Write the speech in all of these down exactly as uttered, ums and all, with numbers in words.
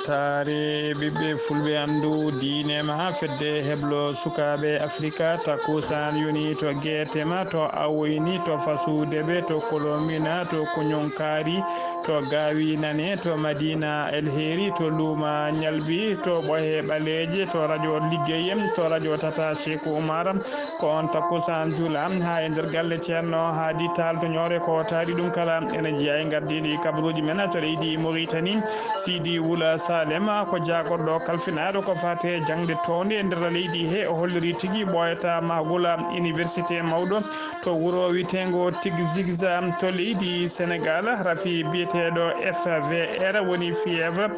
Saare ɓiɓɓe fulɓe anndu diine ma fedde heblo sukaaɓe Afrika, takkusaan yoni to geete ma, to awoyni, to fasuude ɓe, to kolomina, to kuñunkaari, to gaawi nane, to Madina Elheri, to luuma ñalɓi, to ɓohe ɓaleeje, to radio liggeyem, to radio tata Cheikh Oumar. Ko on takkusaan juula haa e nder galle Ceerno Haadi Taal to Ñoore ko taari ɗum kala. Ene jeyaa e ngardiiɗi kabaruuji men to leydi Mauritanie. Sidi Wula Salem ko jaagorɗo kalfinaaɗo ko faati e jaŋde townde e nder leydi he, o holliri tigi ɓooyata mahgol université mawɗo to wuro wiyeteengo Tigzigza to leydi Senegal. Rafi biyeteeɗo F V R woni fièvre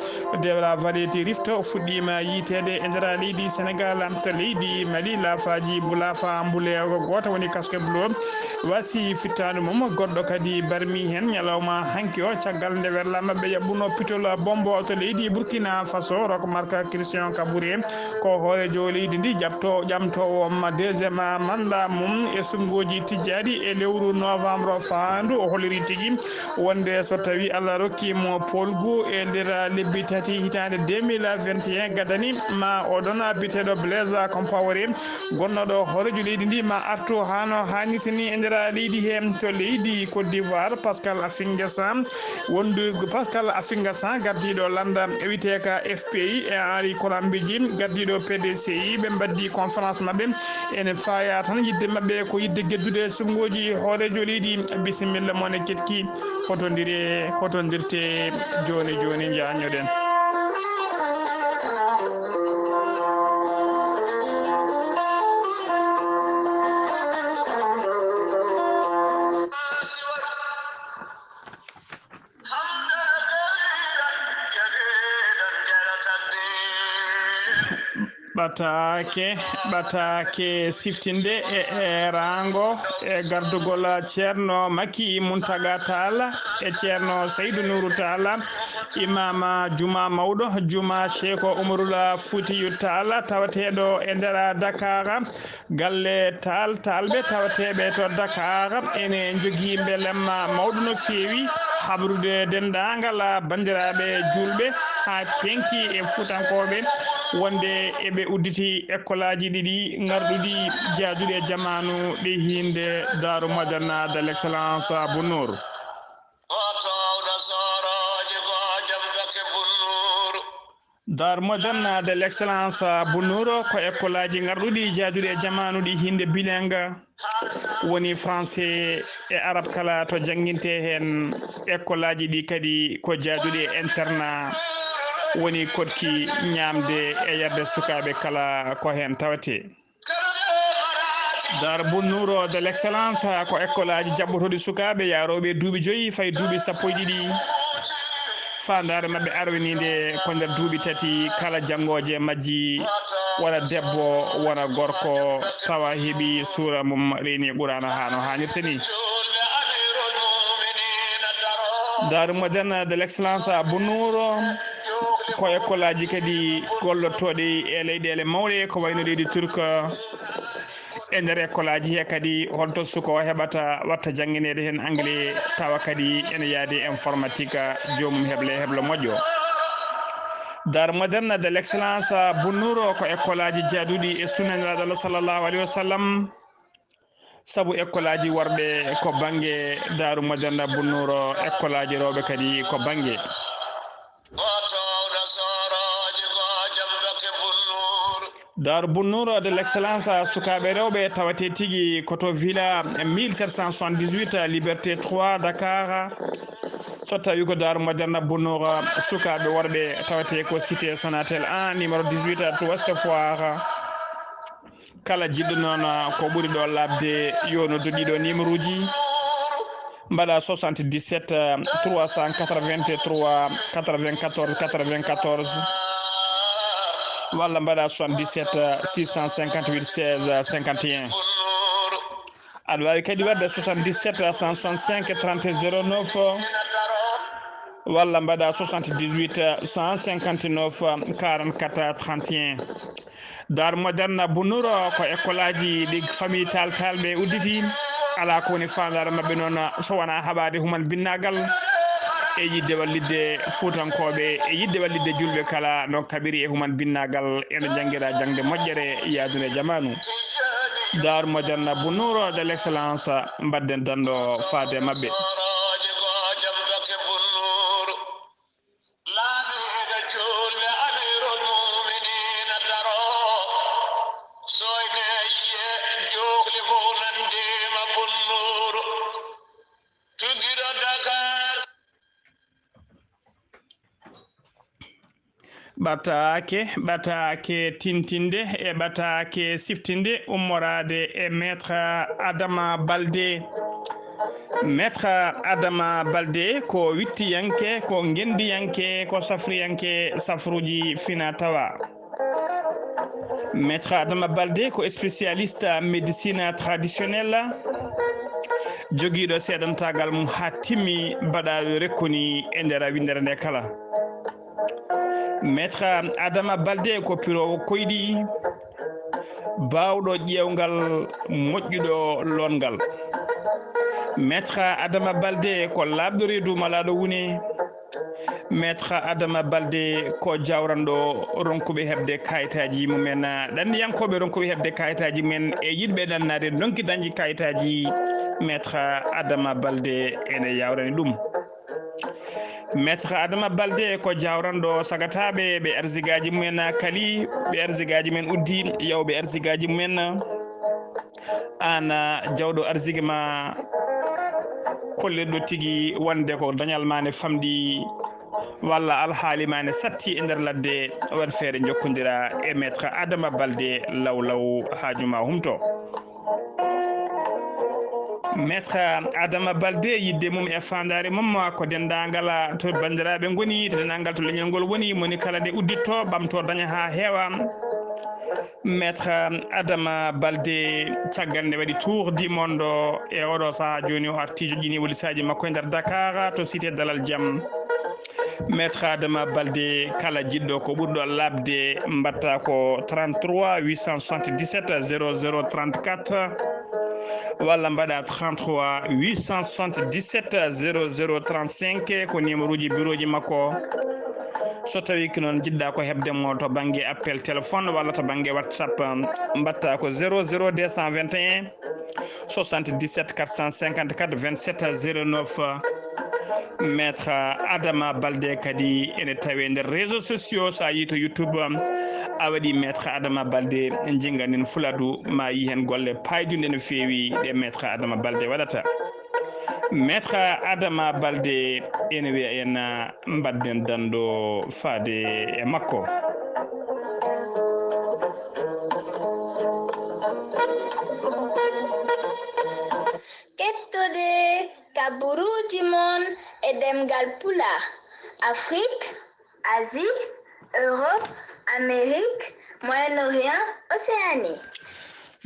de la vallée du Rift fuɗɗiima yiyteede e nder leydi Senegal. To leydi Mali, laafaaji bulaafa mbuleego gooto woni casque bleu wasi fittaandu mum. Goɗɗo kadi barmi heen ñalawma hanki o, caggal nde werla maɓɓe yaɓɓuno pitol bombo to leydi Burkina Faso. Rock Marc Christian Kabouré ko hooreejo leydi ndi, jaɓto ƴamtoowo ma deuxième mandat mum e suɓngooji tijjaaɗi e lewru novembre faandu. O holliri tigi wonde so tawi Allah rokki mo poolgu e nder lebbi tati hitaande deux mille vingt et un, gadani ma oɗon biteɗo Blaise Compaoré, gonnoɗo hooreejo leydi ndi, ma artu hano haanirta ni e nder leydi he. To leydi Côte d'Ivoire, Pascal Afingasa, wondu Pascal Afingasa, gardiiɗo lannda wiyeteka F P I, e Henri Konan Bédié, gardiiɗo P D C I, ɓe mbaddi conférence maɓɓe. Ene faaya tan yidde maɓɓe ko yidde geddude suɓngooji hooreejo leydi. Bisimilla mon e ketki, hotondire, hotondirte jooni jooni, njaññoɗen. Ɓataake, ɓataake siftinde e eeraango e gardugol Ceerno Makki Muntaga Taal e Ceerno Saydu Nuuru Taal, imaama Juma Mawɗo, Juma Sheeko Umarul Fuutiyu Taal, tawateeɗo e nder Dakar. Galle Taal, Taalɓe tawateeɓe to Dakar ene njogii mbelemma mawɗo no feewi habrude denndaangal banndiraaɓe juulɓe haa teeŋti e Fuutankooɓe wonde eɓe udditi ekkolaaji ɗiɗi ngarɗuɗi jaaduɗi e jamaanu ɗi hiinde Daaru Moderne de l'Excellence Bunnuur. Daar Moderne de l'Excellence Bunnuur ko ekkolaaji ngarɗuɗi jaaduɗi e jamaanu ɗi hiinde bilingue, woni français e arab kala to jannginte heen. Ekkolaaji ɗi kadi ko jaaduɗi e internat, woni koɗki ñaamde e yarde sukaaɓe kala ko heen tawetee. Daar Bunnuur de l'Excellence ko ekkolaaji jaɓɓotooɗi sukaaɓe yaarooɓe duuɓi joyi fayi duuɓi sappo e ɗiɗi. Faandaare maɓɓe arwiniinde ko nder duuɓi tati kala janngooje majji, wona debbo, wona gorko, tawa heɓi suura mum, reeni Quraana haa no haanirta ni. Daar Moderne de l'Excellence Bunnuur ko ekkolaaji kadi gollotooɗi e leyɗeele mawɗe, ko wayno leydi Turk. E nder ekkolaaji he kadi, holto suko heɓata watta janngineede heen anglais, tawa kadi ene yaadi informatique, joomum heble heblo moƴƴo. Daar Moderne de l'Excellence Bunnuur ko ekkolaaji jaaduɗi e sunna Nelaaɗo Allah sallallahu alayhi wa sallam. Sabu ekkolaaji worɓe ko bannge Daaru Moderne Bunnuur, ekkolaaji rewɓe kadi ko bannge. Daar Bunnuur de l'Excellence sukaaɓe rewɓe tawate tigi ko to Villa mille sept cent soixante-dix-huit, Liberté trois, Dakar. So tawi ko Daar Moderne Bunnuur, sukaaɓe worɓe tawate ko cité Sonatel un, numéro dix-huit, to Ouest Foire. Kala jiɗɗo noon ko ɓuri ɗo laaɓde, yo noddu ɗiɗo numéro uji, mbaɗa soixante-dix-sept trois cent quatre-vingt-trois quatre-vingt-quatorze quatre-vingt-quatorze, walla mbaɗa soixante-dix-sept six cent cinquante-huit seize cinquante et un. Aɗa waawi kadi waɗde soixante-dix-sept cent soixante-cinq trente zéro neuf, walla mbaɗa soixante-dix-huit cent cinquante-neuf quarante-quatre trente et un. Daar Moderne Bunnuur ko ekkolaaji ɗi famille Taal Taalɓe udditi. Alaa ko woni faandaare maɓɓe noon so wonaa haɓaade human binnaagal. e yiɗde wallitde Fuutankooɓe, e yiɗde wallitde juulɓe kala, no kaɓiri e human binnaagal, eno janngira jaŋde moƴƴere yaadunde jamaanu. Daaru Mojanna Bunnuuro de l'excellence, mbaɗden danndo faade maɓɓe. Laamiiɗo juulɓe, Amiirul Muuminiina daro, sooyne yiye, juhli fof nandiima Bunnuuru, tuggiɗo Dakar. Ɓataake, ɓataake tintinde e ɓataake siftinde ummoraade e Maître Adama Baldé. Maître Adama Baldé ko wittiyanke, ko ngenndiyanke, ko safriyanke safruuji fina tawa. Maître Adama Baldé ko spécialiste médecine traditionnelle, jogiiɗo seedantaagal mum haa timmi, baɗaaɗo rekkoni e nder winndere nde kala. Maître Adama Baldé ko piroowo koyɗi, baawɗo ƴeewngal, moƴƴuɗo loongal. Maître Adama Baldé ko laaɓɗo reedu malaaɗo wune. Maître Adama Baldé ko jawranɗo ronkuɓe heɓde kayitaaji mumen, ɗanniyankooɓe ronkuɓe heɓde kayitaaji mumen e yiɗɓe ɗannaade ndonki dañde kayitaaji. Maître Adama Baldé ene yawrani ɗum. Maître Adama Baldé ko jawranɗo sagataaɓe, ɓe arzigaaji mumen kali, ɓe arzigaaji mumen uddi, yawɓe arzigaaji mumen. Aan, jawɗo arziki ma, kollirɗo tigi wonde ko dañal ma ne famɗi, walla alhaali ma ne satti e nder ladde, waɗ feere njokkondira e Maître Adama Baldé law law, haaju ma humto. Maître Adama Baldé, yiɗde mum e faandaare mum ko denndaangal to banndiraaɓe ngoni, to denndaangal to leñol ngol woni, moni kala nde udditto, ɓamto, daña haa heewa. Maître Adama Baldé, caggal nde waɗi tour du monde, e oɗo sahaa jooni o arti joƴƴini walisaaji makko e nder Dakar to cité Dalal Jam. Maître Adama Baldé, kala jiɗɗo ko ɓurɗo laaɓde, mbaɗta ko trente-trois huit cent soixante-dix-sept zéro zéro trente-quatre, walla mbaɗa trente-trois huit cent soixante-dix-sept zéro zéro trente-cinq, ko numéro ji bureau ji makko. So tawi ko noon jiɗɗa ko heɓde mo to bannge appel téléphone walla to bannge WhatsApp, mbaɗta ko zéro zéro deux cent vingt et un soixante-dix-sept quatre cent cinquante-quatre vingt-sept zéro neuf. Maître Adama Baldé kadi ene tawe nder réseaux sociaux, so a yii to YouTube, a waɗi Maître Adama Baldé, jinnganen Fuladu, ma yii heen golle paayduɗe no feewi ɗe Maître Adama Baldé waɗata. Maître Adama Baldé ene wiya en, mbaɗden danndo faade e makko. Kettode kaburuuji mon e ɗemngal Pulaar, Afrik, Asie, Europe, Amérique, Moyen-Orient, Océanie.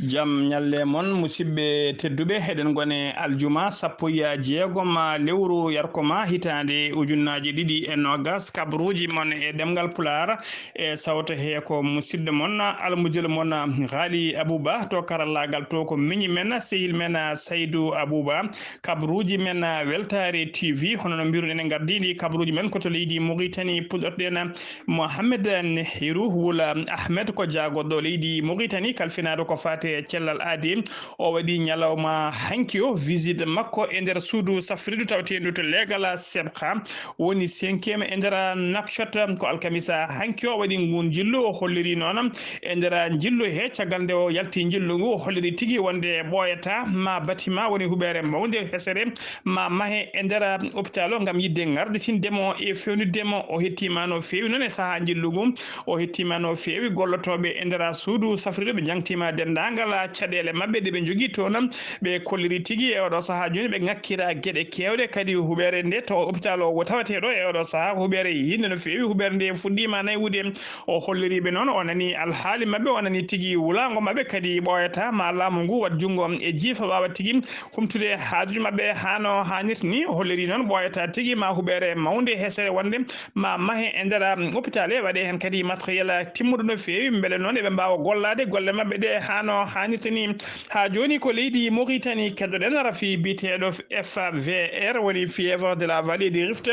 Jam ñalle mon, musidɓe tedduɓe. Eɗen ngone aljuma sappo e jeegom lewru yarkoma hitaande ujunnaaje ɗiɗi e noogas. Kabaruuji mon e ɗemngal Pulaar e sawto he ko musidɗo mon, almudel mon, Ghali Abouba, to karallaagal to ko miñi men, sehil men, Saydou Abouba. Kabaruuji men, Weltaare T V, hono no mbiruɗen e ngardiindi kabaruuji men ko to leydi Mauritanie, puɗɗotoɗen Mohamed Nehirou Wul Ahmed, ko jaagorɗo leydi Mauritanie, kalfinaaɗo ko faati e cellal aadi. O waɗi ñalawma hanki o visite makko e nder suudu safrirdu tawteendu to leegal Sebha, woni cinquième e nder Nouakchott. Ko alkamisa hanki o waɗi ngun njillu, o holliri noon e nder njillu he, caggal nde o yalti njillu ngu, o holliri tigi wonde ɓooyata ma bâtiment woni huɓeere mawnde hesere ma mahe e nder hôpital o ngam yiɗde ngarditinde mo e fewnitde mo. O hettima no feewi noon e sahaa njillu ngu. O hettima no feewi gollotooɓe e nder suudu safrirdu, ɓe njaŋtima denndaangal caɗeele maɓɓe ɗe ɓe njogii toon. Ɓe kolliri tigi e oɗo sahaa jooni ɓe ŋakkira geɗe keewɗe. Kadi huɓeere nde to hôpital o wo tawateeɗo e oɗo sahaa ko huɓeere yiinde no feewi. Huɓeere nde fuɗɗiima naywude. O holliri ɓe noon, o nani alhaali maɓɓe, o nani tigi wulaango maɓɓe, kadi ɓooyata ma laamu ngu waɗ junngo e jiifa, waawa tigi humtude haajuuji maɓɓe haa no haanirta ni. O holliri noon ɓooyata tigi ma huɓeere mawnde hesere wonde ma mahe e nder hôpital, e waɗe heen kadi matériel timmuɗo no feewi, mbele noon eɓe mbaawa gollaade golle maɓɓe ɗe haa no Haanirta ni, haa jooni ko leydi Mauritanie keddoɗen rafi biyeteeɗo F V R, woni fièvre de la vallée du Rift.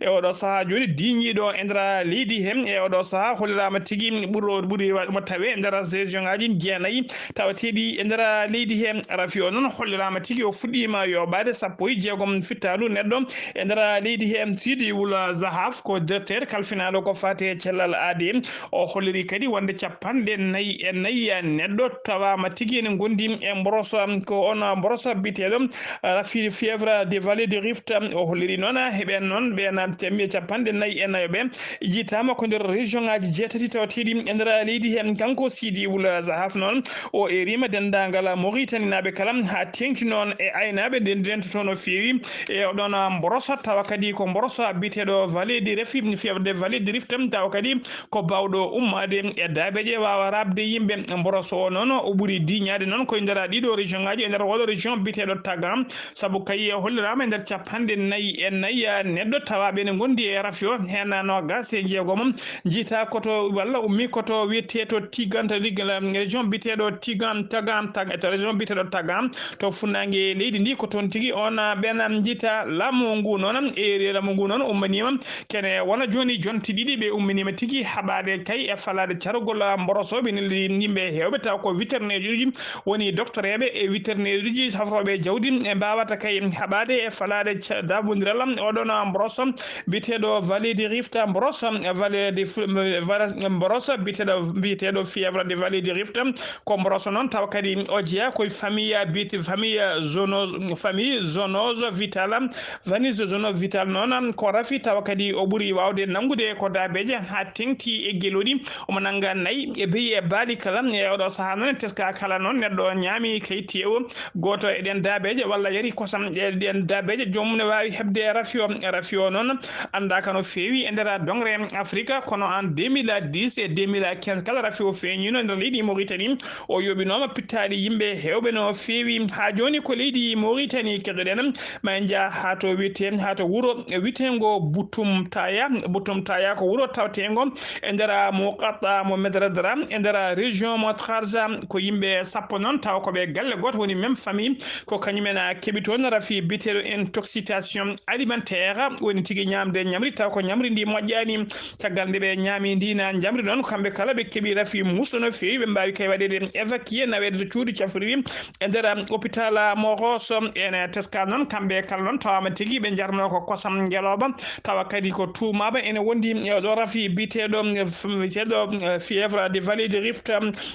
E oɗo sahaa jooni diiñiiɗo e nder leydi he, e oɗo sahaa holliraama tigi ɓuro, ɓuri wa-, mo tawe e nder région ŋaaji jeenayi tawateeɗi e nder leydi he. Rafi o noon holliraama tigi o fuɗɗiima yooɓaade sappo e jeegom fittaandu neɗɗo e nder leydi he. Sidi Wul Zahaf ko directeur kalfinaaɗo ko faati e cellal aadi. O holliri kadi wonde capanɗe nayi e nayi neɗɗo tawaama tigi ene ngondi e mboroso, ko on mboroso biyeteeɗo, ah, fi-, fièvre de vallée du Rift. O holliri noon, ah, heɓen noon ɓeen temedde capanɗe nayi e nayo ɓe jiytaama ko nder région ŋaaji jeetati tawateeɗi e nder leydi he. Kanko Sidi Wul Zahaf noon, o eeriima denndaangal Mauritaninaaɓe kala, haa teeŋti noon e aynaaɓe nde ndentoto no feewi e oɗon mboroso, tawa kadi ko mboroso biyeteeɗo vallée du Rift, fièvre de vallée du Rift, tawa kadi ko baawɗo ummaade e daabeeje, waawa raɓde yimɓe. Mboroso o noon, o ɓuri diiñaade noon ko e nder ɗiɗo région ŋaaji, e nder oɗo région biyeteeɗo Tagam, sabu kay holliraama e nder capanɗe nayi e nayi neɗɗo tawaaɓe ene ngondi e rafi o, heen noogaas e jeegom jiytaa ko to, walla ummii ko to wiyetee to Tigan, to lig-, région biyeteeɗo Tigan, Tagam, Tag-, to région biyeteeɗo Tagam, to funnaange leydi ndi, ko toon tigi on, ah, ɓeen, ah, njiita laamu ngu noon. E laamu ngu noon ummaniima kene wona jooni jonte ɗiɗi ɓe ummaniima tigi haɓaade kay e falaade carugol, ah, mborosooɓe neldi yimɓe heewɓe, taw ko vétérinaire uji, woni doktoreeɓe e vétérinaire uji safrooɓe jawdi, e mbaawata kay haɓaade e falaade ca-, daabondiral oɗon mboroso biyeteeɗo vallée du Rift, mboroso vallée du F-, vallée, mboroso biyeteeɗo, biyeteeɗo fièvre de vallée du Rift. Ko mboroso noon tawa kadi o jeyaa koye famille biyete-, famille zoonose, famille zoonose vitale. Famille zoonose vitale noon ko rafi tawa kadi o ɓuri waawde nanngude ko daabeeje haa teeŋti e gelooɗi. Omo nannga nayi e beyi e baali kala. E oɗo sahaa noon, teska kala noon neɗɗo ñaami kay teewu gooto e ɗeen daabeeje walla yari kosam e ɗeen daabeeje, joomum ne waawi heɓde rafi o. Rafi o noon anndaaka no feewi e nder doŋre Afrika, kono en deux mille dix e deux mille quinze kala rafi o feeñiino nder leydi Mauritanie. O yooɓinooma pittaali yimɓe heewɓe no feewi. Haa jooni ko leydi Mauritanie keɗoɗen. Ma en njah haa to wiyetee, haa to wuro wiyeteengo Butum Taya. Butum Taya ko wuro tawteengo e nder muqatta mo Medradra, e nder région mo Trarza. Ko yimɓe sappo noon, tawa ko ɓe galle gooto, woni même famille. Ko kañum en keɓi toon rafi biyeteeɗo intoxication alimentaire, woni tigi ñaamde ñamri, taw ko ñamri ndi moƴƴaani. Caggal nde ɓe ñaami ndi na ñamri noon, kamɓe kala ɓe keɓi rafi musɗo no feewi, ɓe mbaawi kay waɗeede évacué, naweede to cuuɗi cafrirɗi e nder hôpital mo Rosso. Ene teska noon, kamɓe kala noon tawaama tigi ɓe njarno ko kosam ngelooba, tawa kadi ko tuumaama ene wondi e oɗo rafi biyeteeɗo, biyeteeɗo, eh, fièvre de vallée du Rift.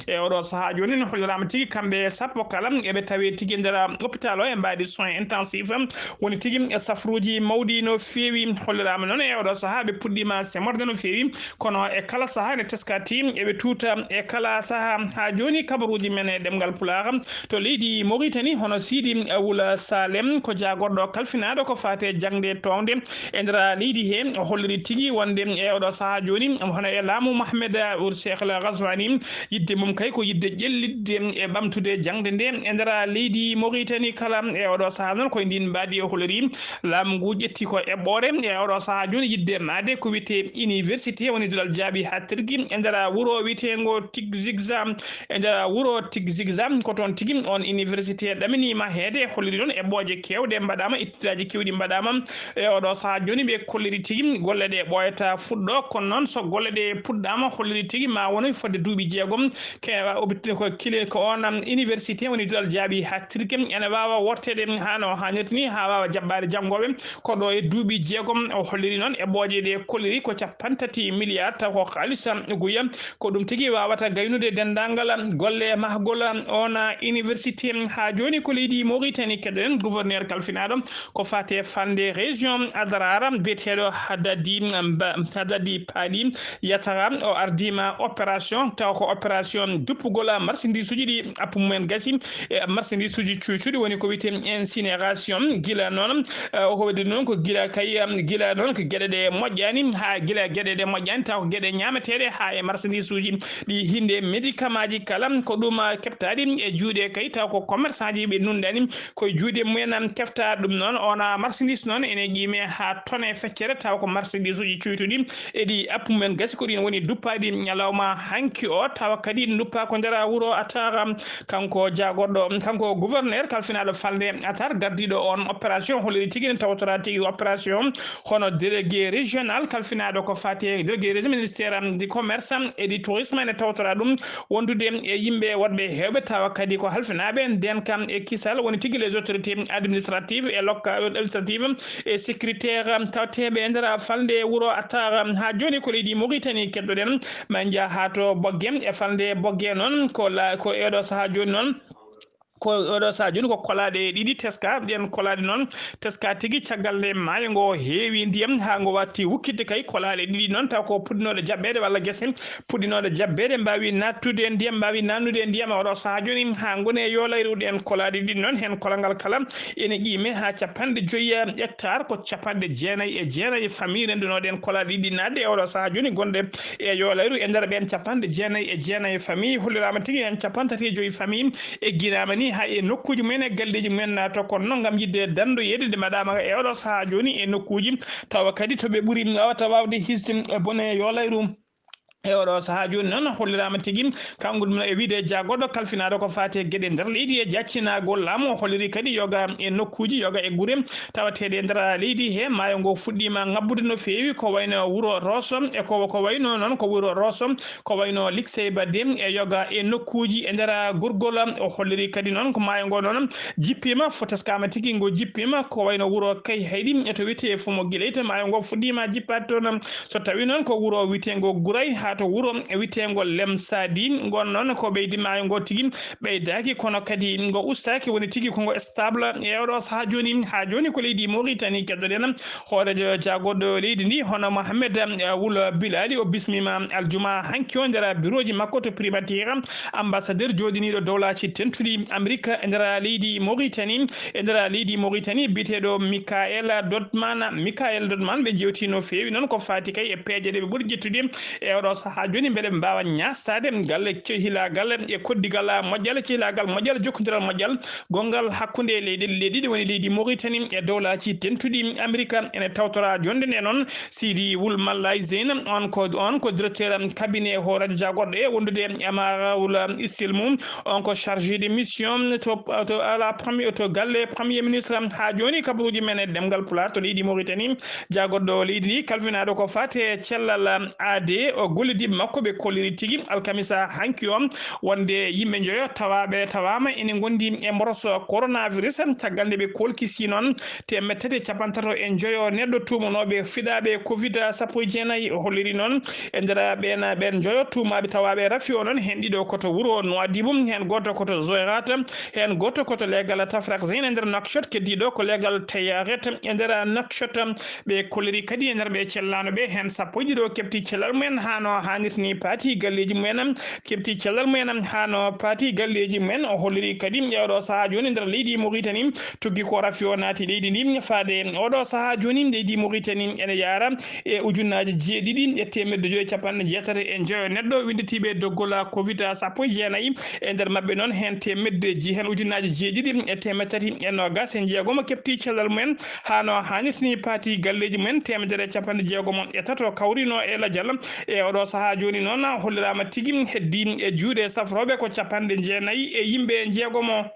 E oɗo sahaa jooni ne holliraama tigi kamɓe sappo kala eɓe tawe tigi e nder hôpital o e mbaadi soins intensifs. Woni tigi safruuji mawɗi no feewi. Holliraama noon e oɗo sahaa ɓe puɗɗiima semorde no feewi, kono e kala sahaa ne teska ti eɓe tuuta e kala sahaa. Haa jooni kabaruuji men e ɗemngal Pulaar to leydi Mauritanie, hono Sidi Wula Salem, ko jaagorɗo kalfinaaɗo ko faati e jaŋde toownde e nder leydi he, o holliri tigi wonde e oɗo sahaa jooni, hono e laamu Mohamed Ould Cheikh El Ghazouani, yiɗde mum kay ko yiɗde ƴellitde e ɓamtude jaŋde nde e nder leydi Mauritanie kala. E oɗo sahaa noon, koye ndin mbaadi o holliri laamu ngu ƴetti ko eɓɓoore e oɗo sahaa jooni yiɗde maayde ko wiyetee université, woni duɗal jaaɓi haaɗtirki e nder wuro wiyeteengo Tigzigza. E nder wuro Tigzigza, ko toon tigi on université ɗaminiima heede, holliri noon eɓɓooje keewɗe mbaɗaama, ittitaaji keewɗi mbaɗaama. E oɗo sahaa jooni ɓe kolliri tigi golle ɗe ɓooyata fuɗɗo, kono noon so golle ɗe puɗɗaama, holliri tigi ma won fodde duuɓi jeegom. Ke-, o bitti ko kile-, ko on, am, université woni duɗal jaaɓi haaɗtirki, ene waawa worteede haa no haanirta ni, haa waawa jaɓɓaade janngooɓe. Ko ɗo e duuɓi jeegom o holliri noon eɓɓooje ɗe kolliri ko capanɗe tati milliard, taw ko haalis guya. Ko ɗum tigi waawata gaynude denndaangal golle mahgol on université. Haa jooni ko leydi Mauritanie keɗoɗen gouverneur kalfinaaɗo ko faati e falnde région Adrar, biyeteeɗo Haddadi Mba-, Haddadi Paali Yatara. O ardiima opération, taw ko opération duppugol marchandise uji ɗi appu mumen gasi, e marchandise uji cuytuɗi, woni ko wiyetee incinération. Gila noon, eh, o holliri noon ko gila kay, em, gila noon ko geɗe ɗe moƴƴaani, haa gila geɗe ɗe moƴƴaani, taw ko geɗe ñaameteeɗe haa e marchandise uji ɗi hinde médicament ji kala, ko ɗum, ah, keɓtaɗi e juuɗe kay, taw ko commerçant ji ɓe nunɗani koye juuɗe mumen, am, kefta ɗum noon. Ona marchandise noon ene qiime haa tone feccere, taw ko marchandise uji cuytuɗi e ɗi appu mumen gasi, ko ɗin woni duppaaɗi ñalawma hanki o, tawa kadi ɗi duppa ko nder wuro Atar, kanko jaagorɗo, kanko gouverneur kalfinaaɗo falnde Atar gardiiɗo on opération, holliri tigi ne tawtoraa tigi opération, hono délégué régional kalfinaaɗo ko faati e délégué régional ministère du commerce et du tourisme ene tawtoraa ɗum wondude e yimɓe woɗɓe heewɓe tawa kadi ko halfinaaɓe nden kam e kisal woni tigi les autorités administratives et loca-, administratives et sécuritaires tawateeɓe e nder falnde wuro Atar. Haa jooni ko leydi Mauritanie keddoɗen, ma en njah haa to Bogge e falnde Bogge noon ko la-, ko eɗo sahaa jooni noon. Ko oɗo sahaa jooni ko kolaaɗe ɗiɗi teska, ɗen kolaaɗe noon teska tigi caggal nde maayo ngo heewi ndiyam haa ngo watti wukkitde kay kolaaɗe ɗiɗi noon taw ko puɗɗinooɗe jaɓɓeede walla gese puɗɗinooɗe jaɓɓeede mbaawi nattude e ndiyam, mbaawi nannude e ndiyam oɗo sahaa jooni haa ngoni e yoolayru. Ɗen kolaaɗe ɗiɗi noon heen kolangal kala ene qiime haa capanɗe joyi hectare, ko capanɗe jeenayi e jeenayi famille renndunoo ɗen kolaaɗe ɗiɗi naatde e oɗo sahaa jooni gonɗe e yoolayru. E nder ɓeen capanɗe jeenayi e jeenayi famille holliraama tigi heen capantati e joyi famille egginaama ni haa e nokkuuji mumen e galleeji mumen naata kono noon ngam yiɗde danndoyeede nde mbaɗaama e oɗo sahaa jooni e nokkuuji tawa kadi to ɓe ɓuri wawata waawde hisde e bone yoolayru. E oɗo sahaa jooni noon holliraama tigi kanko ɗum e wiyde jaagorɗo kalfinaaɗo ko faati e geɗe nder leydi e jaccinagol laamu o holliri kadi yoga e nokkuuji yoga e gure tawateeɗe e nder leydi he maayo ngo fuɗɗiima ŋabbude no feewi ko wayno wuro Rosso e ko ko wayno noon ko wuro Rosso ko wayno Liksey Badde e yoga e nokkuuji e nder gurgol. O holliri kadi noon ko maayo ngo noon jippiima, fof teskaama tigi ngo jippiima ko wayno wuro Kay Hayɗi e to wiyetee Fumo Gileyte. Maayo ngo fuɗɗiima jippaade toon. So tawii noon ko wuro wiyeteengo Guray haa to wuro wiyeteengo Lem Sadi ngon noon ko ɓeydi maayo ngo tigi ɓeydaaki kono kadi ngo ustaaki woni tigi ko ngo stable e oɗo sahaa jooni. Haa jooni ko leydi Mauritanie keddoɗen hooreejo jaagorɗo leydi ndi hono Mohamed, eh, Wul Bilali o bismiima aljuma hanki o nder birooji makko to primature ambassadeur jooɗiniiɗo dowlaaji tentuɗi Amerik e nder leydi Mauritanie. E nder leydi Mauritanie biyeteeɗo Michael Dodman, Michael Dodman ɓe jewti no feewi noon ko faati kay e peeje ɗe ɓe ɓuri ƴettude e oɗo sahaa jooni mbeɗe mbaawa ñaastaade galle cehilaagal e koddigal moƴƴal, cehilaagal moƴƴal, jokkondiral moƴƴal gonngal hakkunde leyɗe ɗe ɗiɗi woni leydi Mauritanie e dowlaaji tentuɗi Amerik. Ene tawtora jonnde nde noon Sidi Wul Mallay Zeyn, on ko, on ko directeur cabinet hooreejo jaagorɗo e wondude e Amara Wul Istilmu, on ko chargé de mission to, to à la premier, to galle premier ministre. Haa jooni kabaruuji men e ɗemngal Pulaar to leydi Mauritanie, jaagorɗo leydi ndi kalfinaaɗo ko faati e cellal aade o gollidii makko ɓe kolliri tigi alkamisa hanki o wonde yimɓe njoyo tawaaɓe tawaama ene ngondi e mboros coronavirus. Caggal nde ɓe kolkisi noon teemedde tati e capanɗe tato e njoyo neɗɗo tuumanooɓe fiɗaaɓe covid sappo e jeenayi. O holliri noon e nder ɓeen, ɓeen njoyo tuumaaɓe tawaaɓe rafi o noon heen ɗiɗo ko to wuro Nouadhibou, heen gooto ko to Zoirat, heen gooto ko to leegal Tafrak Zeyn e nder Nouakchott, keddiiɗo ko leegal Tayaret e nder Nouakchott. Ɓe kolliri kadi e nder ɓe cellaano ɓe heen sappo e ɗiɗo keɓti cellal mumen haa no haanirta ni paati galleeji mumen, keɓti cellal mumen haa no paati galleeji mumen. O holliri kadi e oɗo sahaa jooni nder leydi Mauritanie tuggi ko rafi o naati leydi ndi faade oɗo sahaa jooni leydi Mauritanie ene yaara e ujunnaaji jeeɗiɗi e teemedde joyi e capanɗe jeetati e njoyo neɗɗo winnditiiɓe doggol covid sappo e jeenayi. E nder maɓɓe noon heen teemedde ji-, heen ujunnaaji jeeɗiɗi e teemedde tati e noogas e jeegom keɓti cellal mumen haa no haanirta ni paati galleeji mumen. Teemedere e capanɗe jeegom e tato kawrino e lajal. E oɗo sahaa jooni noon holliraama tigi heddi e juuɗe safrooɓe ko capanɗe jeenayi e yimɓe jeegom.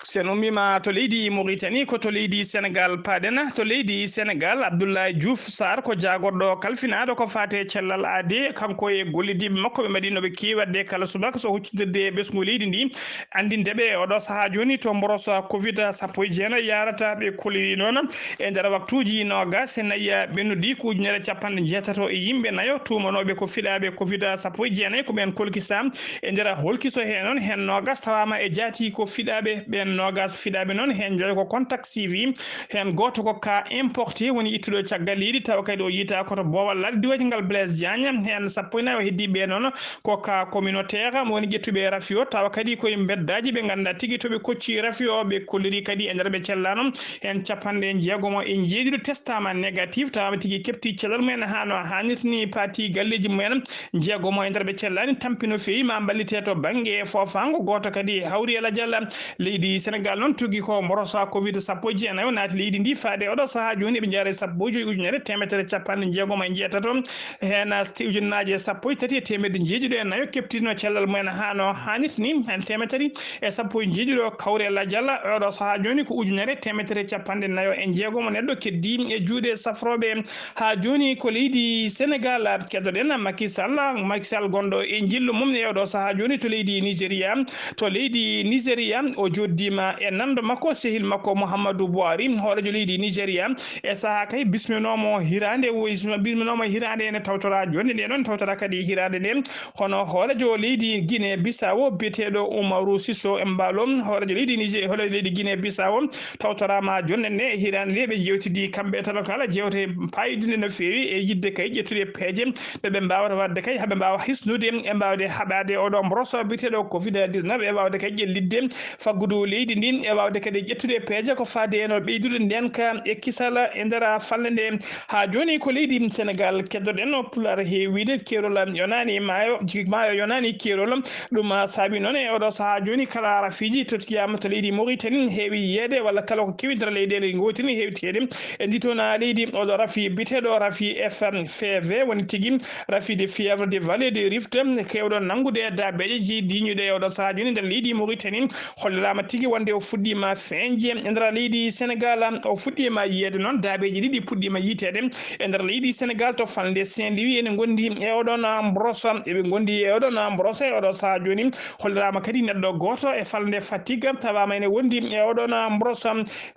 So en ummiima to leydi Mauritanie, ko to leydi Senegal paaɗen. To leydi Senegal, Abdoulaye Diouf Sarr ko jaagorɗo kalfinaaɗo ko faati e cellal aade. Kanko e gollidiiɓe makko ɓe mbaɗi no ɓe keewi waɗde kala subaka so huccidirde e ɓesngu leydi ndi. Anndinde ɓe e oɗo sahaa jooni to mboros covid sappo e jeenayi yaarata. Ɓe kolliri noon e nder waktuuji noogas e nayi ɓennuɗi ko ujunere capanɗe jeetato e yimɓe nayo tuumanooɓe ko fiɗaaɓe covid sappo e jeenayi ko ɓeen kolkisa. E nder holkiso hee noon, heen noogas tawaama e jaati ko fiɗaaɓe. Ɓeen noogas fiɗaaɓe noon, heen njoyo ko contact suivi, heen gooto ko cas importé woni ittuɗo caggal leydi, tawa kadi o yiytaa ko to boowal laaɗe diwal ngal Blaise Diagne, heen sappo e nayi o heddii ɓe noon ko cas communautaire, woni ƴettuɓe rafi o, tawa kadi koye mbeddaaji ɓe nganndaa tigi to ɓe kocci rafi o. Ɓe kolliri kadi e nder ɓe cellaano heen capanɗe jeegom e njeeɗiɗo testaama négatif, tawaama tigi keɓti cellal mumen haa no haanirta ni, paati galleeji mumen. Jeegom e nder ɓe cellaani tampi no feewi ma mballite to bannge foofaango, gooto kadi hawri e lajal leydi Senegal noon tugi ko mborosa covid sappo e jeenayo naati leydi ndi faade oɗo sahaa jooni ɓe njaare sappo e joyi ujunere teemedere capanɗe jeegom e jeetato. Heen sti-, ujunnaaje sappo e tati e teemedde jeeɗiɗo e nayo keɓtino cellal mumen haano haanirta ni, heen teemedde tati e sappo e jeeɗiɗo kawre lajal. Oɗo sahaa jooni ko ujunere teemedere capanɗe nayo e jeegom neɗɗo keddi e juuɗe safrooɓe. Haa jooni ko leydi Senegal keddoɗen Macky Sall, Macky Sall gonɗo e njillu mum e oɗo sahaa jooni to leydi Nigeria. To leydi Nigeria, o jooɗdiima e nanndo makko, sehil makko Muhammadu Buhari, hooreejo leydi Nigeria. E sahaa kay, bisminoomo hiraande, wo-, bisminoomo hiraande ene tawtora jooni nde noon, tawtora kadi hiraande nde. Hono hooreejo leydi Guinée Bissau, biyeteeɗo Umaru Siso Embalo, hooreejo leydi Niger, hooreejo leydi Guinée Bissau, tawtoraama jooni nde hiraande nde. Ɓe njeewtidi kamɓe talo kala jeewte paayɗinɗe no feewi e yiɗde kay ƴettude peeje ɓe ɓe mbaawata waɗde kay, haɓe mbaawa hisnude e mbaawde haɓaade oɗo mboros biyeteeɗo covid dix-neuf, e waawde kay ƴellitde faggudu leydi ndin, e waawde kadi ƴettude peeje ko faade e no ɓeydude ndeenka e kisal e nder falnde nde. Haa jooni ko leydi Senegal keddoɗen, o Pulaar heewi wiide keerol yonaani maayo, maayo yonaani keerol. Ɗum saabi noon e oɗo sahaa jooni kala rafiiji tottiyaama to leydi Mauritanie heewi yiyeede, walla kala ko kewi nder leyɗeele ngootini heewteede. E ndi toon leydi, oɗo rafi biyeteeɗo rafi F F V woni tigi rafi de fièvre de vallée de Rift, keewɗo nanngude daabeeje ji diiñuɗe e oɗo sahaa jooni nder leydi Mauritanie, holliraama tigi wonde o fuɗɗiima feeñde e nder leydi Senegal. O fuɗɗiima yiyeede noon, daabeeji ɗiɗi puɗɗiima yiiteede e nder leydi Senegal to falnde Saint-Louis. Ene ngondi e oɗon mboros, eɓe ngondi e oɗon mboros e oɗo sahaa jooni. Holliraama kadi neɗɗo gooto e falnde Fatick tawaama ene wondi e oɗon mboros.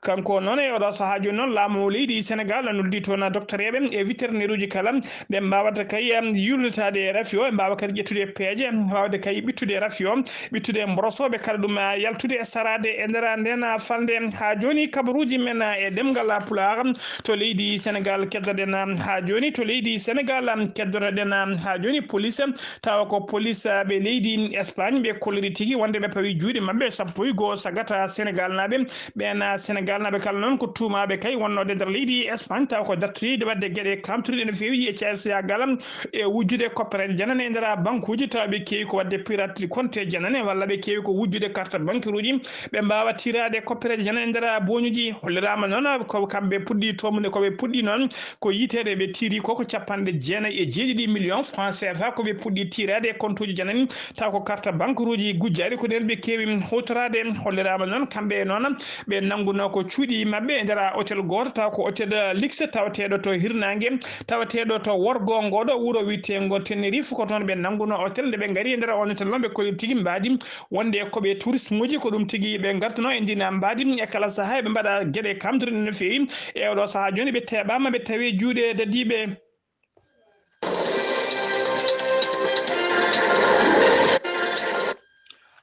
Kanko noon e oɗo sahaa jooni noon, laamu leydi Senegal noddi toon doktoreeɓe e vétérinaire uji kala, ɓe mbaawata kay, am, yuurnitaade e rafi o, ɓe mbaawa kadi ƴettude peeje, waawde kay ɓittude rafi o, ɓittude mborosooɓe kala ɗum, a, yaltude e saraade e nder ndeen, a, falnde. Haa jooni kabaruuji men, a, e ɗemngal, a, Pulaar to leydi Senegal keddoɗen, a, haa jooni to leydi Senegal, am, keddoɗen, a, haa jooni police, tawa ko police, a, ɓe leydi Espagne, ɓe kolliri tigi wonde ɓe pawi juuɗe maɓɓe sappo e goo sagata Senegal naaɓe. Ɓeen, a, Senegal naaɓe kala noon ko tuumaaɓe kay wonnoode nder leydi Espagne, tawa ko dartoyde waɗde geɗe kamtuɗe no feewi e caarsiyaagal e wujjude koppereeje janane e nder bankuuji, tawa ɓe keewi ko waɗde pirate compte janane, walla ɓe keewi ko wujjude carte banqueruuji, ɓe mbaawa tiraade koppereeje janane e nder booñuuji. Holliraama noon ko kamɓe puɗɗi toomude, ko ɓe puɗɗi noon ko yiiteede, ɓe tiiri ko, ko capanɗe jeenayi e jeeɗiɗi million francs C F A ko ɓe puɗɗi tiraade e kontuuji janani, tawa ko carte banqueruuji gujjaaɗi ko nden ɓe keewi huutoraade. Holliraama noon kamɓe e noon ɓe nanngunoo ko cuuɗi maɓɓe e nder hôtel gooto, tawa ko hôtel luxe tawateeɗo to hirnaange, tawateeɗo to worgo ngooɗo wuro wiyeteengo Tenerife. Ko toon ɓe nanngunoo hôtel. Nde ɓe ngari e nder on hôtel noon, ɓe kolliri tigi mbaadi wonde ko ɓe tourismuuji, ko ɗum tigi ɓe ngartunoo e ndin mbaadi. E kala sahaa eɓe mbaɗa geɗe kamtuɗe no feewi. E oɗo sahaa jooni ɓe teɓaama, ɓe tawi juuɗe dadiiɓe.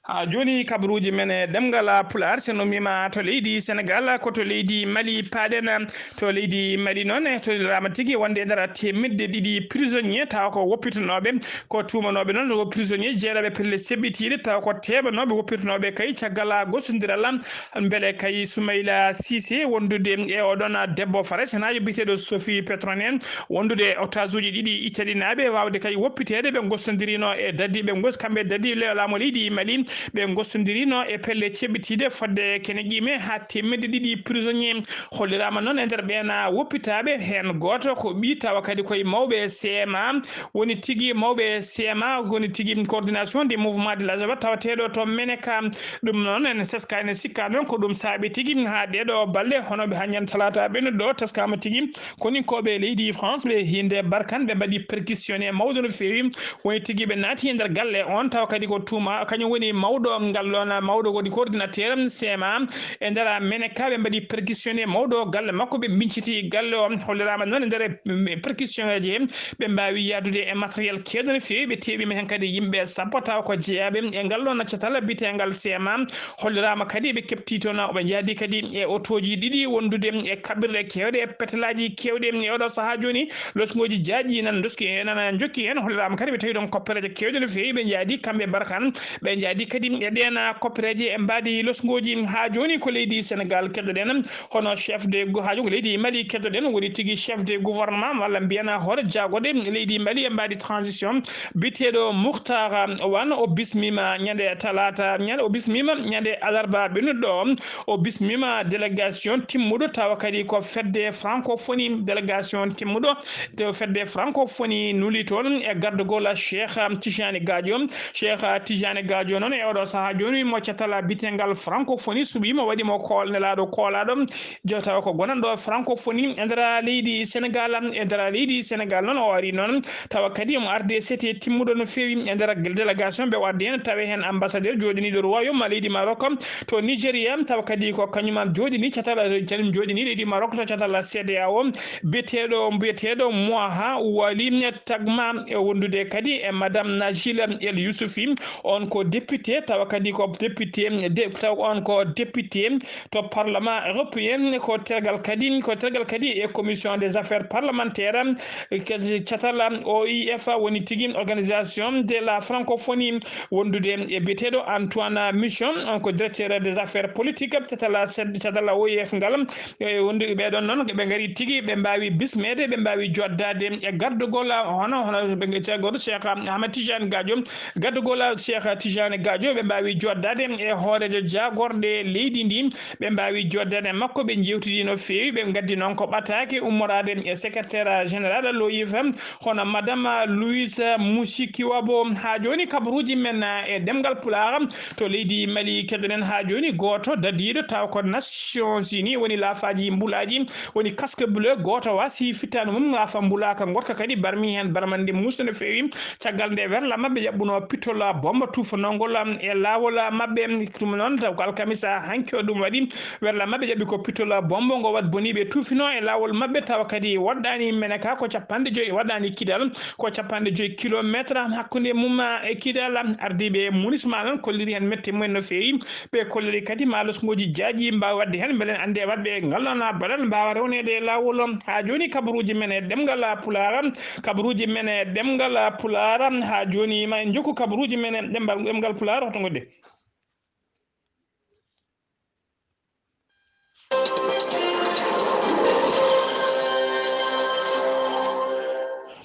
Haa jooni kabaruuji men e ɗemngal Pulaar, so no mbiima to leydi Senegal, ko to leydi Mali paaɗen. To leydi Mali noon, e toliraama tigi wonde e nder teemedde ɗiɗi prisonnier tawa ko woppitanooɓe, ko tuumanooɓe noon ko prisonnier jeeyaaɓe pelle seɓɓitiiɗe, tawa ko teeɓanooɓe woppitanooɓe kay caggal gostondiral. Mbele kay Soumaïla Cissé wondude e oɗon debbo Faraysenaajo biyeteeɗo Sophie Petronen, wondude e otage uji ɗiɗi italienaaɓe, waawde kay woppiteede, ɓe ngostondirino e dadiiɓe ngos-, kamɓe dadiiɓe le-, laamu leydi Mali, ɓe ngostondirino e pelle ceɓɓitiiɗe fodde kene qiime haa teemedde ɗiɗi prisonnier. Holliraama noon e nder ɓeen woppitaaɓe, heen gooto ko ɓii tawa kadi koye mawɓe C M A, woni tigi mawɓe C M A, woni tigi coordination des mouvements de la jeunesse tawateeɗo to Meneka. Ɗum noon, ene teska, ene sikka noon ko ɗum saabi tigi haa ɗeeɗo balɗe, hono ɓe hannde talaata ɓennuɗo ɗo, teskama tigi koninkooɓe leydi France ɓe hinde Barkhane, ɓe mbaɗi perquisitionné mawɗo no feewi. Woni tigi ɓe naati e nder galle on, tawa kadi ko tuuma, kañum woni mawɗo ngal ɗon, mawɗo woni coordinateur C M A e nder Meneka. Ɓe mbaɗi perquisitionné mawɗo galle makko, ɓe mbinciti galle o. Holliraama noon e nder, mm, perquisition aji he, ɓe mbaawi yahdude e matériel keewɗo no feewi. Ɓe teeɓiima heen kadi yimɓe sappo, tawa ko jeyaaɓe e ngal ɗo naccatal biyeteegal C M A. Holliraama kadi ɓe keɓti toon, ɓe njahdi kadi e otooji ɗiɗi wondude e kaɓirɗe keewɗe, e petelaaji keewɗi e oɗo sahaa jooni. Losngooji jaaƴi nan ndoski heen, nan njokki heen. Holliraama kadi ɓe tawi ɗoon koppereeje keewɗe no feewi. Ɓe njahdi kamɓe Barkhane, ɓe njahdi Kadi e ɗeen koppereeje e mbaadi losngooji. Haa jooni ko leydi Senegal keɗoɗen, hono chef de gou-, haa jooni ko leydi Mali keɗoɗen, woni tigi chef de gouvernement walla mbiyen hoore jaagorɗe leydi Mali e mbaadi transition, biyeteeɗo Mouhtar Wane. O bismiima ñande talaata, ñande, o bismiima ñande alarba ɓennuɗo o, o bismiima délégation timmuɗo, tawa kadi ko fedde francophonie, délégation timmuɗo to fedde francophonie nuli toon e gardagol Cheikh Tijani Gadio. Cheikh Tijani Gadio noon e oɗo sahaa jooni mo catal bitengal francophonie suɓiima, waɗi mo kool-, nelaaɗo koolaaɗo, jo-, tawa ko gonanɗo francophonie e nder leydi Senegal. E nder leydi Senegal noon o ari noon, tawa kadi omo arde sete timmuɗo no feewi e nder délégation ɓe o addi heen, tawi heen ambassadeur jooɗiniiɗo royaume leydi Maroc to Nigeria, tawa kadi ko kañum am jooɗini catal, kañum jooɗini leydi Maroc to catal C D A O, biyeteeɗo, biyeteeɗo Moha Wali Tagma, e wondude kadi e Madame Najila El Youssoufi, on ko député, tawa kadi ko député, de-, taw on ko député to Parlement européen, ko tergal kadi, ko tergal kadi e Commission des affaires parlementaires, kadi catal O I F, woni tigi Organisation de la Francophonie, wondude e biyeteeɗo Antoine Michon, on ko directeur des affaires politiques, catal, catal O I F ngal. E wondude ɓee ɗoon noon, ɓe ngari tigi, ɓe mbaawi bismeede, ɓe mbaawi joddaade e gardugol, hono, hono ɓe ngari caggoto Cheikh Ahmed Tidiane Gadio, gardugol Cheikh Tidiane Gadio, ɓe mbaawi joddaade e hooreejo jaagorɗe leydi ndi, ɓe mbaawi joddaade e makko, ɓe njeewtidi no feewi, ɓe ngaddi noon ko ɓataake ummoraade e secrétaire général l'O I F, hono Madame Louise Mushikiwabo. Haa jooni kabaruuji men e ɗemngal Pulaar to leydi Mali keɗoɗen haa jooni gooto dadiiɗo taw ko Nations Unies woni laafaaji mbulaaji, woni casque bleu gooto wasi fittaandu mum laafa mbulaaka ngoɗka kadi barmi heen barmande muusde no feewi. Caggal nde werla maɓɓe jaɓɓuno pitol bomba tuufanongol e laawol maɓɓe, ɗum noon taw ko alkamisa hanki o ɗum waɗi. Werla maɓɓe jaɓi ko pitol bombo ngo wat boni ɓe tuufino e laawol maɓɓe, tawa kadi waɗɗani mene ka ko capanɗe joyi, waɗɗani Kidal ko capanɗe joyi kilometre hakkunde mum e Kidal. Ardiiɓe MINUSMA noon kolliri heen mette mumen no feewi. Ɓe kolliri kadi ma losngoji jaaji mbaawi waɗde heen, mbele en annde waɗɓe ngal ɗon baɗal mbaawa rewneede e laawol. Haa jooni kabaruuji men e ɗemngal Pulaar, kabaruuji men e ɗemngal Pulaar, haa jooni ma en njokku kabaruuji men e ɗemngal, ɗemngal Pulaar, hoto ngonde.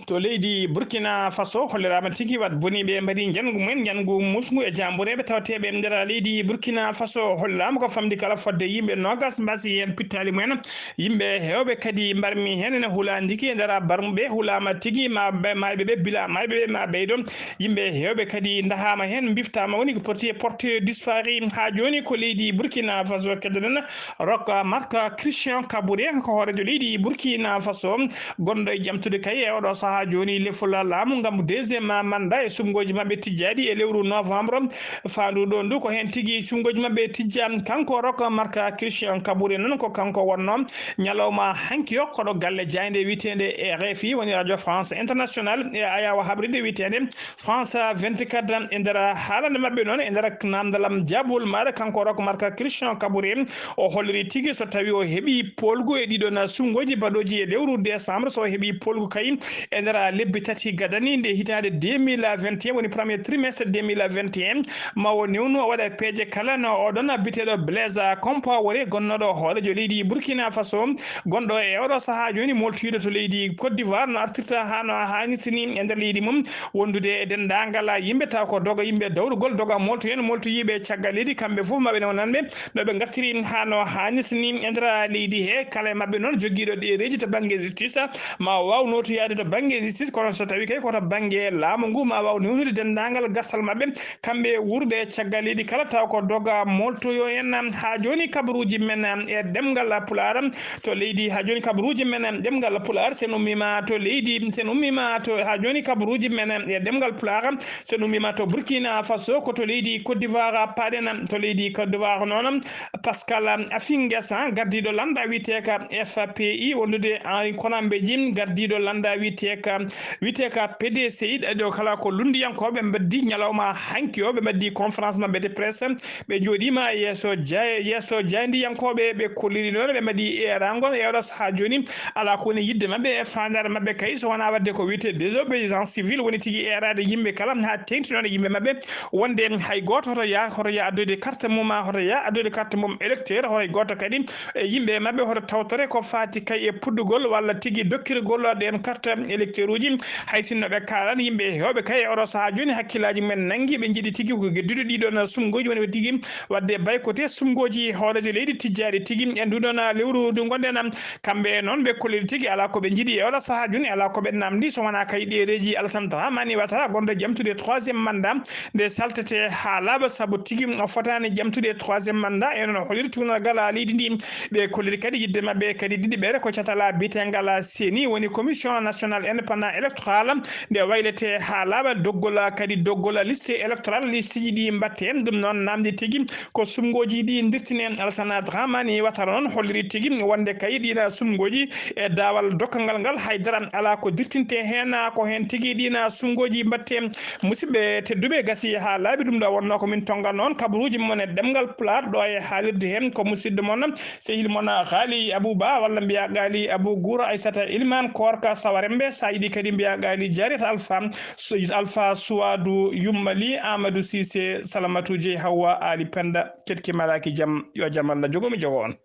To leydi Burkina Faso, holliraama tigi wat boniiɓe mbaɗi njanngu mumen, njanngu musngu e jaambureeɓe tawateeɓe e nder leydi Burkina Faso. Hollaama ko famɗi kala fodde yimɓe noogas mbasi heen pittaali mumen. Yimɓe heewɓe kadi mbarmi heen ene hulaandiki e nder barmuɓe, hulaama tigi ma be-, maayɓe ɓe, bila maayɓe ɓe ma ɓeydo. Yimɓe heewɓe kadi ndahaama heen, mbiftaama woni ko porti-, porté disparu. Haa jooni ko leydi Burkina Faso keddoɗen. Rock Marc Christian Kabore, ko hooreejo leydi Burkina Faso, gonɗo e ƴamtude kay e oɗo sahaa jooni lefol laamu ngam deuxième mandat e suɓngooji maɓɓe tijjaaɗi e lewru novembre faanduɗo ndu. Ko heen tigi suɓngooji maɓɓe tijja. Kanko Rock Marc Christian Kabore noon ko kanko wonnoo ñalawma hanki o koɗo galle jaaynde wiyeteende R F I, woni Radio France Internationale, e ayaawo haɓride wiyeteende France vingt-quatre. E nder haalande maɓɓe noon, e nder namdalam jaabol maaɗa, kanko Rock Marc Christian Kabore, o holliri tigi so tawi o heɓi poolgu e ɗiɗon suɓngooji baɗooji e lewru décembre, so o heɓi poolgu kay e nder lebbi tati gadani nde hitaande deux mille vingt et un, woni premier trimestre deux mille vingt et un, ma o newnu o waɗa peeje kala no oɗon biyeteeɗo Blaise Compaoré, gonnooɗo hooreejo leydi Burkina Faso, gonɗo e oɗo sahaa jooni moltoyiiɗo to leydi Côte d'Ivoire, no artirta haa no haanirta ni e nder leydi mum, wondude e denndaangal yimɓe, taw ko doga yimɓe dawrugol, doga moltoyen, moltoyiiɓe caggal leydi, kamɓe fof maɓe newnan ɓe no ɓe ngartiri haa no haanirta ni e nder leydi he. Kala e maɓɓe noon jogiiɗo ɗereeji to bannge justice, ma o waaw nootoyaade to bannge justice, kono so tawi kay ko to bannge laamu ngu, ma waaw newnude denndaangal gartal maɓɓe, kamɓe wuurɓe caggal leydi kala, taw ko doga moltoyo en. Haa jooni kabaruuji men e ɗemngal Pulaar to leydi, haa jooni kabaruuji men e ɗemngal Pulaar, sen ummiima to leydi, sen ummiima to, haa jooni kabaruuji men e ɗemngal Pulaar, sen ummiima to Burkina Faso, ko to leydi Côte d'Ivoire paaɗen. To leydi Côte d'Ivoire noon, Pascal Afingesa, gardiiɗo lannda wiyeteeka F P I, wondude Henri Konan Bédié, gardiiɗo lannda wiyeteeka ka wiyetee ka P D C I, ɗo kala ko lunndiyankooɓe mbaddi ñalawma hanki o, ɓe mbaddi conférence maɓɓe de presse, ɓe njooɗiima yeeso jay-, yeeso jaayndiyankooɓe, ɓe kolliri noon ɓe mbaɗi eeraango e oɗo sahaa jooni, alaa ko woni yiɗde maɓɓe e faandaare maɓɓe kay, so wonaa waɗde ko wiyetee désobéissance civile, woni tigi eeraade yimɓe kala, haa teeŋti noon e yimɓe maɓɓe, wonde hay gooto hoto yaa, hoto yaa addoyde carte mum, hoto yaa addoyde carte mum électeur, hoto hay gooto kadi e yimɓe maɓɓe hoto tawtore ko faati kay e puɗɗugol walla tigi dokkirgol ɗeen carte électeur uji. Hay sinno ɓe kaalan yimɓe heewɓe kay e oɗo sahaa jooni, hakkillaaji mumen nanngi, ɓe njiɗi tigi ko geddude ɗii ɗoon sumngooji, woni tigi waɗde baykote sumngooji hooreejo leydi tijjaaɗi tigi e nduu ɗoon lewru ndu ngonɗen. Kamɓe noon ɓe kolliri tigi alaa ko ɓe njiɗi e oɗo sahaa jooni, alaa ko ɓe naamndi so wonaa kay ɗereeji Alassane Dramane Ouattara gonɗo jamtude troisième mandat nde saltete haa laaɓa, sabu tigi o fotaani jamtude troisième mandat. E noon o holiri tuugal ngal leydi ndi. Ɓe kolliri kadi yiɗde maɓɓe kadi ɗiɗi ɓeere ko catal biyeteengal C E N I, woni Commission Nationale Indépendante Électorale, nde waylete haa laaɓa, doggol kadi doggol liste électorale, listeji ɗi mbatte. Ɗum noon naamndi tigi ko sumngooji ɗi ndirtine. Alassane Dramane Ouattara noon holliri tigi wonde kay ɗiin sumngooji e daawal dokkal ngal hay dara alaa ko dirtinte heen, ko heen tigi ɗiin sumngooji mbatte. Musidɓe tedduɓe, gasi haa laaɓi, ɗum ɗo wonnoo ko min tonnga noon kabaruuji mon e ɗemngal Pulaar ɗo e haalirde heen ko musidɗo mon, sehil mon Ghali Abou Ba, walla mbiyaa Ghali Abou Guro Aissata Elimane Koorka Sawarembe, so a yiɗi kadi mbiyaa Ghali Jaariyata Alpha, Su-, Alpha Suwadu Yummali, Amadou Cissé, Salamatu Jeey Hawwa, Ali Penda, ketki malaaki jam, yo jam Allah jogo mi jogo on.